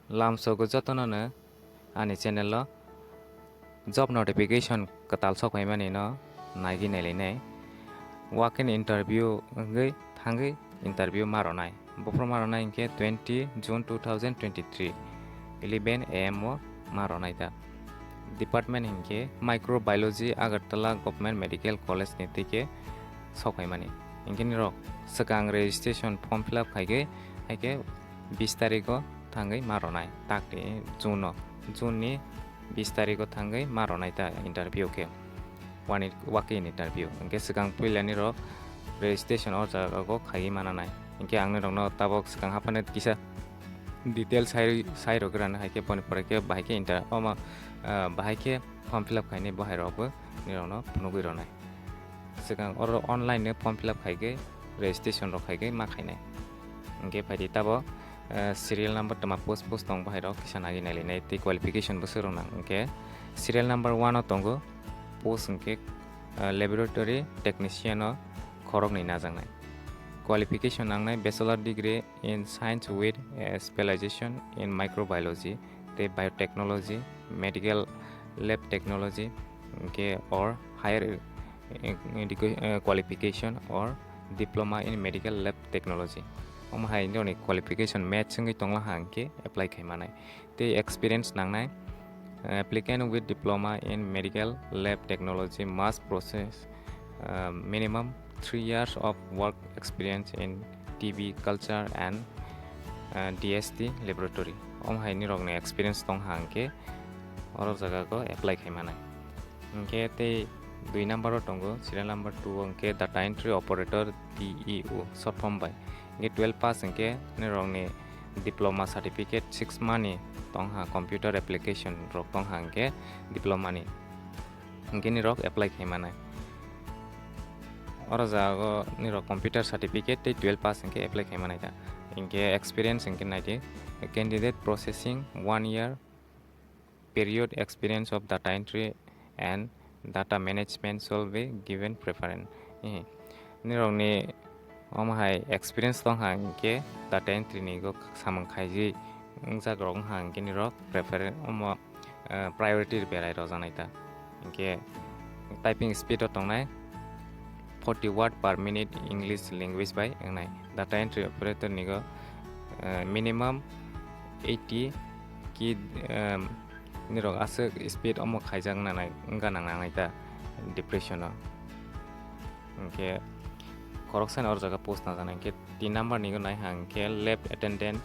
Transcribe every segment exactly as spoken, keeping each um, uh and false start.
Lamsogo jotono no ani channel o job notification kwtal sok phaimani no naiwi nailainai. Walk-in interview wngwi thangwi interview ma rwnai. Buphuru ma rwnai hinkhe twenty June two thousand twenty-three, eleven A M o ma rwnai ta. Department hinkhe Microbiology, Agartala Government Medical College ni twi khe sok phaimani. Hinkhe nirok swkang registration form fill up khaigwi, haikhe bis tarikgo thangwi ma rwnai, takni June o, June ni bis tarikgo thangwi ma rwnai ta interview khe, wani walk-in interview. Hinkhe swkang puila nirok registration o jaga o khaiwi mananai. Hinkhe ang nirokno tabok swkang haphano kisa detail sai, sai rwgwrano, haikhe boni pore khe bahai khe inter-, omo, ah, bahai khe form fill up khainai bo hai rokbo nirokno phunugwi rwnai. Swkang oro online no form fill up khaigwi, registration rok khaigwi ma khainai. Hinkhe phaidi tabo, eh, serial number twma post post tong bahai rok kisa naiwi nailainai tei qualification bo swrwng nang. Hinkhe serial number one o tongo post hinkhe, eh, laboratory technician o khoroknwi najaknai. Qualification nangnai bachelor degree in science with a specialization in microbiology tei biotechnology, medical lab technology, hinkhe or higher, eh, educa-, eh, qualification or diploma in medical lab technology. Omo hai nini qualification match wngwi tongla ha hinkhe apply khai manai. Tei experience nangnai, eh, applicant with diploma in medical lab technology must possess, eh, minimum three years of work experience in T B culture and, eh, D S T laboratory. Omo hai nirokni experience tong ha hinkhe oro jaga go apply khai manai. Hinkhe tei dui number o tongo, serial number two o hinkhe data entry operator, D E O, short form bai. Hinkhe twelve pass hinkhe nirokni diploma certificate six mani tong ha, computer application rok tong ha hinkhe diploma ni. Hinkhe nirok apply khai manai. Oro jaga o nirok computer certificate tei twelve pass hinkhe apply khai manai ta. Hinkhe experience hinkhe naidi, candidate possessing one year period experience of data entry and data management shall be given preference. Eh, nirokni omo hai experience tong ha hinkhe data entry ni go samung khaiji wngjak rok wng ha hinkhe nirok preference omo, eh, priority berai rwjaknai ta. Hinkhe typing speed o tongnai forty word per minute English language bai wngnai. Data entry operator ni go, eh, minimum eighty ki, em, nirok aswk speed omo khaijak nanai, wngkha nang nangnai ta depression o. Hinkhe khoroksani oro jaga post najaknai, hinkhe tin number ni go nai ha hinkhe lab attendant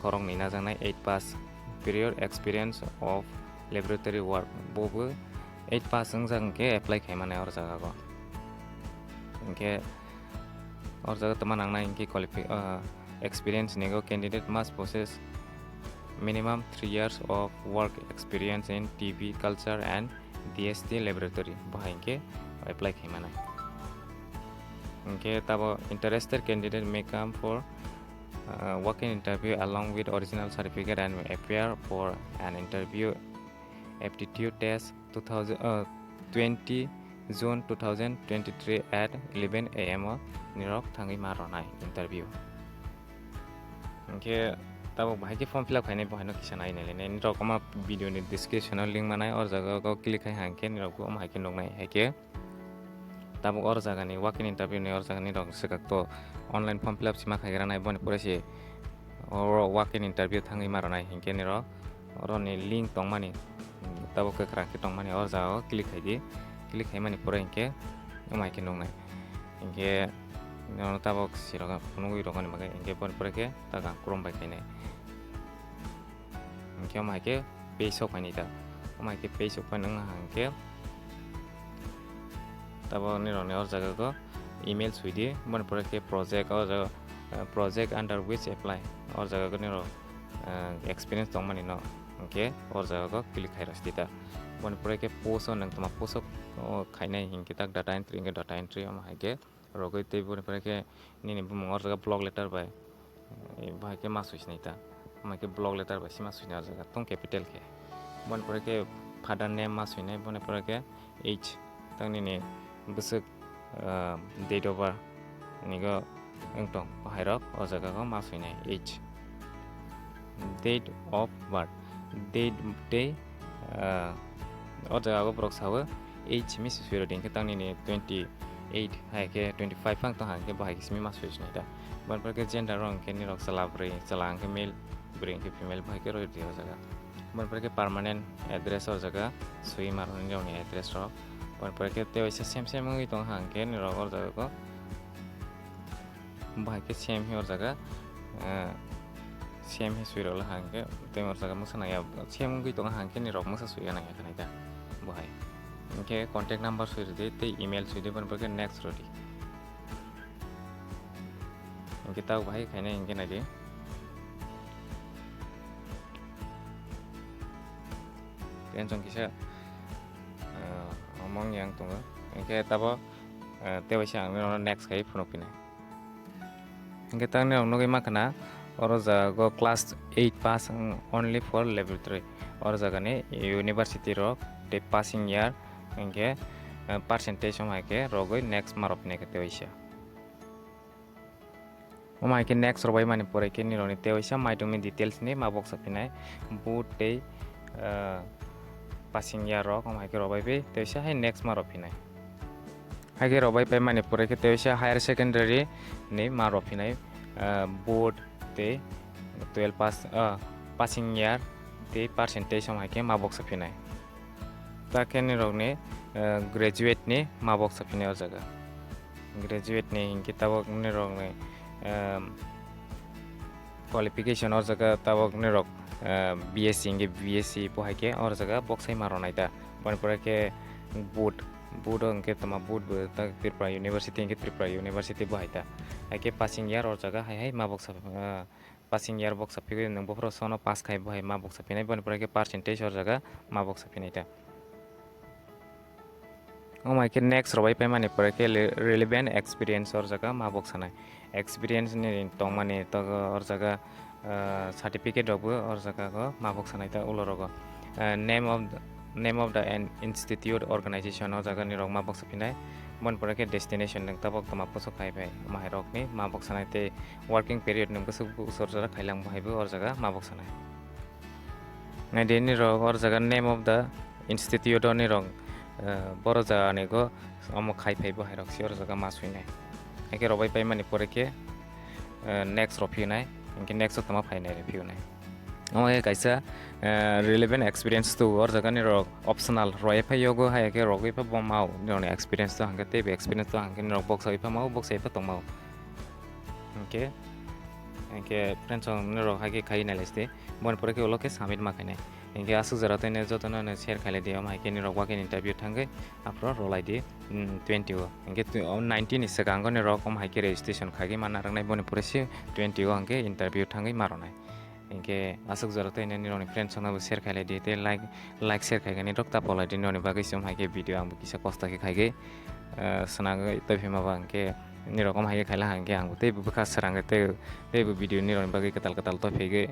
khoroknwi najaknai, eight pass, prior experience of laboratory work, bo bo eight pass wngjak hinkhe apply khai manai oro jaga go. Hinkhe oro jaga tongma nangnai hinkhe qualifi-, ah, experience ni go candidate must possess minimum three years of work experience in T B culture and D S T laboratory, bo hai hinkhe apply khai manai. Hinkhe tabo interested candidate may come for, uh, walk-in interview along with original certificate and appear for an interview aptitude test two thousand, uh, twenty June two thousand twenty-three at eleven A M o nirok thangwi ma rwnai interview. Hinkhe tabuk bahai khe form fill up khainai bo haino kisa nai nai lainai. Nirok omo video ni description o link manai, o jaga o click khai ha hinkhe nirok bo omo hai khe nuknai. Hai khe tabuk o jaga ni walk-in interview ni o jaga ni rok swkak to online form fill up sima khai gra nai, boni pore se oro walk-in interview thangwi ma rwnai hinkhe nirok oro ni link tongmani, tabuk kwkhwrang khe tongmani o jaga o click khai di. Click khai mani pore hinkhe omo hai khe nuknai. Hinkhe nono tabuk sirok phunugwi rwgani bagwi hinkhe boni pore khe ta gang krum bai khainai. Hinkhe omo hai khe page o phainai ta. Omo hai khe page o phai nang hinkhe tabuk nirok ni o jaga o email sui di. Boni pore khe project o jaga, eh, project under which apply o jaga o nirok, eh, experience tongmani no hinkhe o jaga o click khai rw sidi ta. Boni pore khe post o nang tongma post o, o khainai hinkhe tak data entry hinkhe data entry omo hai khe rwgwi tei boni pore khe nini bumung o jaga block letter bai, eh, bahai khe ma sui sinai ta. Omo hai khe block letter bai se ma sui sinai o jaga tong capital khe. Boni pore khe father name ma sui nai, boni pore khe age, tang nini bwswk, ah, date of birth ni go wng tong, bahai rok o jaga o ma sui nai age. date of birth, date tei, ah, o jaga o borok sao age simi se sui rwdi, hwnkhe tang nini twenty eight hai khe twenty five phang tong, hwnkhe bo hai khe simi ma sui sinai da. Boni pore khe gender o hwnkhe nirok chwla bwrwi, chwla hwnkhe male, bwrwi hwnkhe female bo hai khe rw rwdi o jaga. Boni pore khe permanent address o jaga sui ma rwni nirokni address rok. Boni pore khe tei waisa same same wngwi tong hwnkhe nirok o jaga o bo hai khe same hi o jaga, eh, same hi sui rwla hwnkhe tei o jaga mwsa nangya, same wngwi tong hwnkhe nirok mwsa sui nangya khanai da bo hai. Hwnkhe contact number sui rwdi tei email sui di, boni pore khe next rwdi. Hwnkhe tabuk bahai khainai hwnkhe naidi. Tei chwng kisa, ah, omong yang tongo. Hwnkhe tabo, ah, tei waisa ang nini next khai phunuk phinai. Hwnkhe tang nini nugwi mankha na, oro jaga o class eight pass, mm, only for level three. Oro jaga ni university rok tei passing year, hwnkhe, ah, percentage wng hai khe rogwi next ma rok phinai khe tei waisa. Omo hai khe next rwbai mani pore khe nirokni tei waisa maitungni details ni ma boksa phinai, board tei, ah, passing year rok, omo hai khe rwbai bai tei waisa hai next ma rw phinai. Hai khe rwbai pai mani pore khe tei waisa higher secondary ni ma rw phinai, ah, board tei twelve pass, ah, passing year tei percentage omo hai khe ma boksa phinai. Ta khe nirokni, eh, graduate ni ma boksa phinai o jaga. Graduate ni hinkhe tabok nirokni, ehm, qualification o jaga tabok nirok, eh, B S C hinkhe B S C bo hai khe o jaga boksai ma rwnai ta. Boni pore khe board, board o hinkhe toma board bo ta Tripura University hinkhe Tripura University bo hai ta. Hai khe passing year o jaga hai hai ma boksa, eh, passing year boksa phigwi nwng bophoro sono pass khai bo hai ma boksa phinai, boni pore khe percentage o jaga ma boksa phinai ta. Omo hai khe next rwbai paimani pore khe le-, relevant experience o jaga ma boksa nai. Experience ni tongmani togo o jaga, ah, certificate rok bo o jaga o ma boksa nai ta ulo rogo. Ah, name of the, name of the an institute, organization o jaga ni rok ma boksa phinai. Boni pore khe destination nwng tabok toma poso khai bai, omo hai rok ni ma boksa nai tei working period nwng bwswk bwswk jora khailang bo hai bo o jaga ma boksa nai. Naidi nirok o jaga name of the institute o nirok, eh, boro jaga ni go omo khai phai bo hai rok se o jaga ma sui nai. Hai khe rwbai paimani pore khe, eh, next rw phiyunai, hinkhe next o toma phainai rw phiyunai. Omo khe kaisa, eh, relevant experience tu o jaga nirok optional rw phai yogo hai khe rwgwi pha bo mao nirok ni experience tu hinkhe teibo experience tu hinkhe nirok boksa wi pha mao boksa wi pha tong mao. Hinkhe, hinkhe friends rok nirok hai khe khai nai lai sidi. Boni pore khe ulo khe submit ma khainai. Hinkhe aswk jora tei jotono no share khailai di, omo hai khe nirok ba khe interview thangwi aphuru rwlai di, mm, twenty o. Hinkhe tw-, o nineteen ni swkango nirok omo hai khe registration khaigwi ma narwknai, boni pore se twenty o hinkhe interview thangwi ma rwnai. Hinkhe aswk jora tei nirokni friends rok no bo share khailai di tei like, like share khaigani rok ta polai di, nirokni bagwi se omo hai khe video ang bo kisa kosto khe khaigwi, eh, swnagwi tei phima ba hinkhe nirok omo hai khe khaila hinkhe ang bo tei bo bwkha srangwi tei, tei bo video nirokni bagwi kwtal kwtal tei phigwi.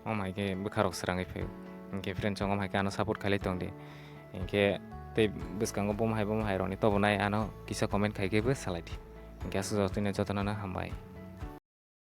Omo hai khe bwkha rok srangwi phaio. Hinkhe friends rok omo hai khe ano support khailai tong di. Hinkhe tei bwskango bomo hai bomo hai rokni tobonai ano kisa comment khai khe bo salai di. Hinkhe aswk jotono, jotono no hambai.